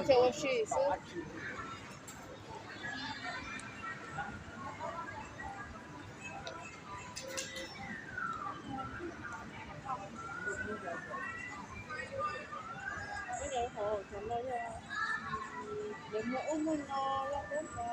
Cov ua si xwb. Lawv muaj ub muaj no loj kub no.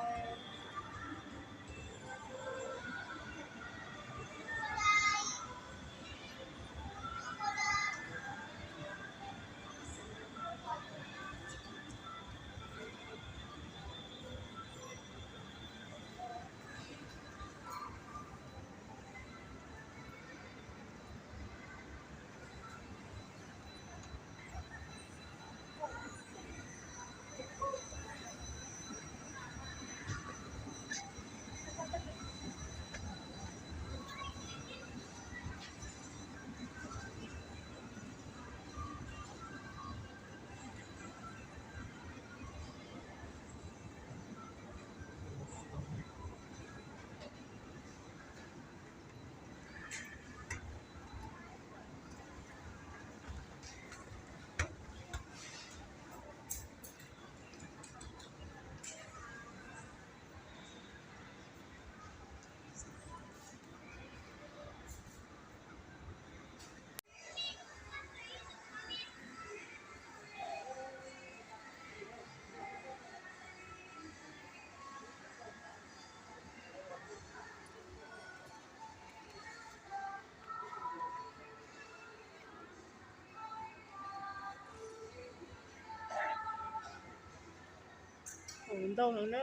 Ntau heev na,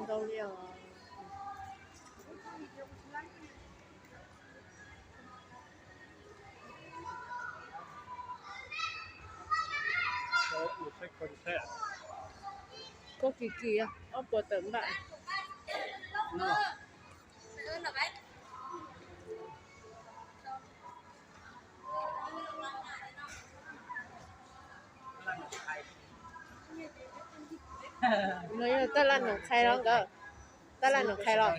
ntau li os. Koj kis kis ob puas tawm npam. No yog taj laj Noom Qhais los nkawd, taj laj Noom Qhais los.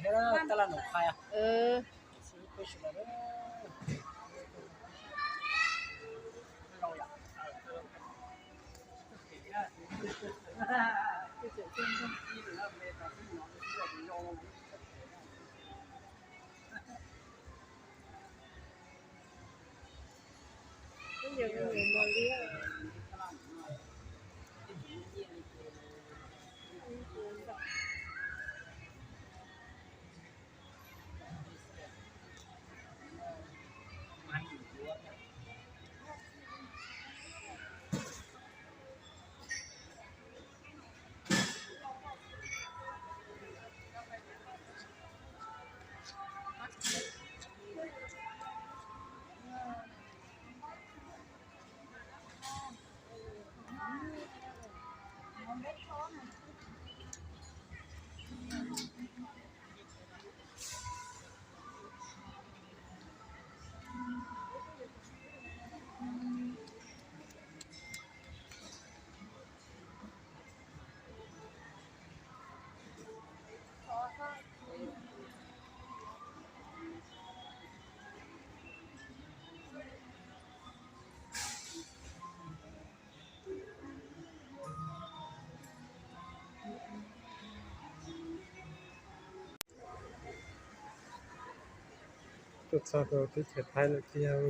Tuaj txog rau teb chaws Thaib lawm thiab,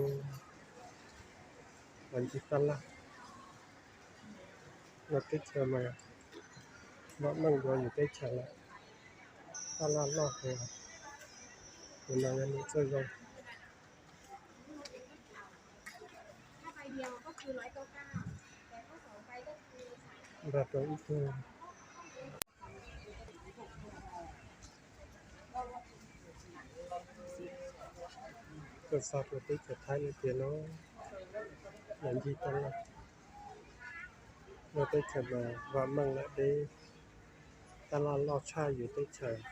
los ncig taj laj. Lub teb chaws mas vam meej dua yus teb chaws lawm, taj laj loj heev. Tus no yog nim txoj zoo. Nrog rau ib tug tuaj txog rau teb chaws Thaib lawm tiag no, los ncig taj laj. Lub teb chaws mas vam meej lawm deb, taj laj loj tshaj yus teb chaws.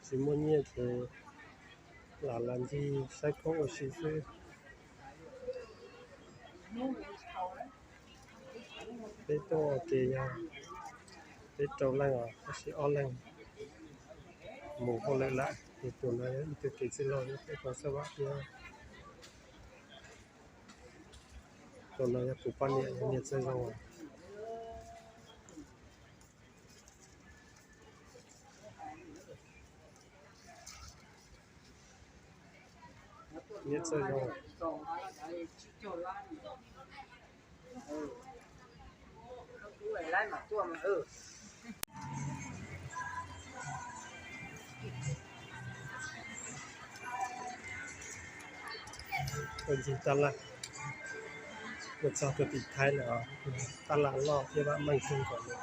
Tsis muaj nyiaj ces lam los ncig saib koob ua si xwb. Peb tuaj ua ke yog peb rau leej os, tab sis ob leeg mus hauj lwm lawm, ces tus no yog ib tug kev txwj laug nyob pem Xas Vas thiab. No yog kuv poj niam, niam txawj zoo. Niam txawj zoo. Ua ntxig taj laj, mus txog rau tim Thaib lawm, taj laj loj thiab vam meej kawg nkaus li.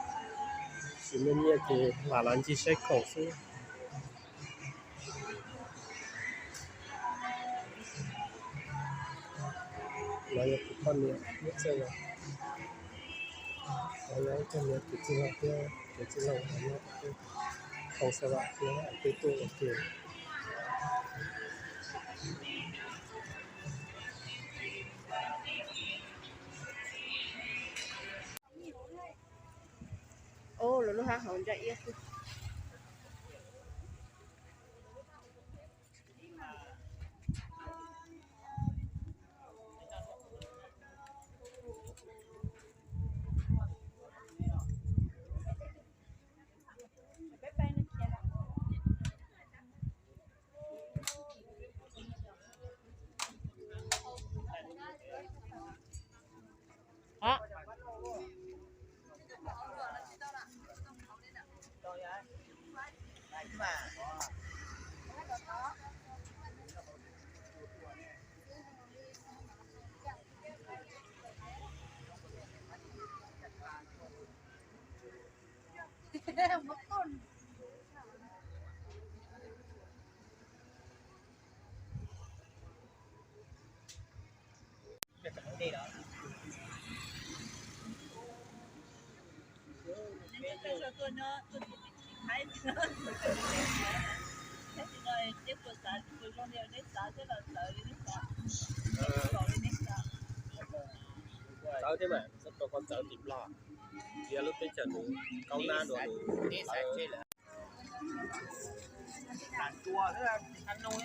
Tsis muaj nyiaj ces lam los ncig saib khoom xwb. Lawv yog kuv poj niam, niam txawj zoo. Lawv yog ib tug niam kwv tij laug thiab kwv tij laug nyob thoob Xav Vam thiab twb tuaj ua ke. Lawv lub hab hauv ntsaj iab xwb. Txawv thiab mas, txawv tim Nplog, tias lub teb chaws nws kaub nab dua nws.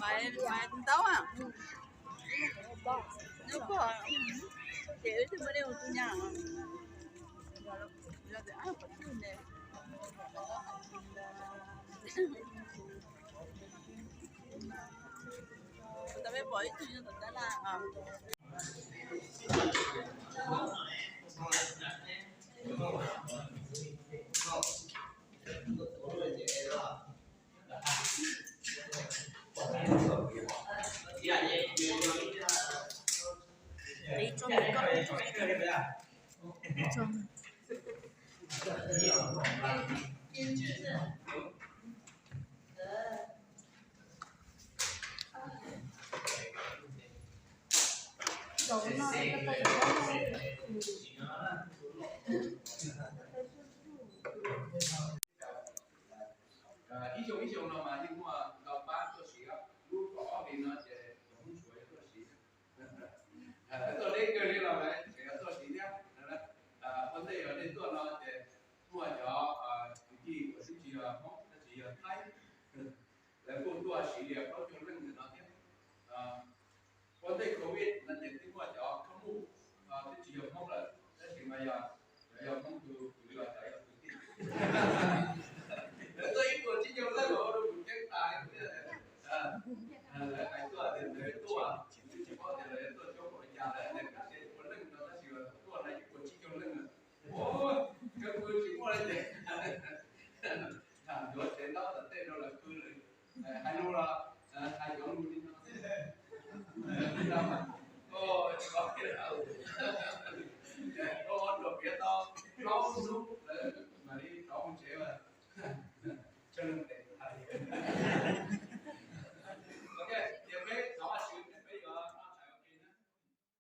Maiv ntau, ces wb thiaj muaj dej ua tus nyab. Tau peb pom ib tug nyob tom tab laj. Ib xyoo ib xyoo no mas yeej muaj ntau pab tuaj siv, lub kaum ob hli no ces cov Hmoob Suav tuaj siv. Tuaj deb kawg li los tseem tuaj siv thiab. Ua ntej yog nej tuaj no ces muaj cov kwv tij uas twb tsis yog Hmoob, twb tsis yog Thaib, lawv kuj tuaj siv li plaub caug leej ntawm no thiab. Ua ntej covid no ces twb muaj cov khab muj, twb tsis yog Hmoob lawm, tab sis mas yog, cov yog Hmoob tus kwv los cov yog kwv tij. Lawv tuaj ib puas tsib caug leej los ua rau kuv ceeb tas li. Lawv hais tuaj tias lawv tuaj, twb tsis paub tias lawv tuaj coob npaum li cas, lawv hais tias kav tsij ua leej no tab sis tuaj na ib puas tsib caug leej lawm. Ua, kawg pw tsis muaj li ces tham yuav tsev ntaub tom tej rau lawv pw lawm. Hais lus los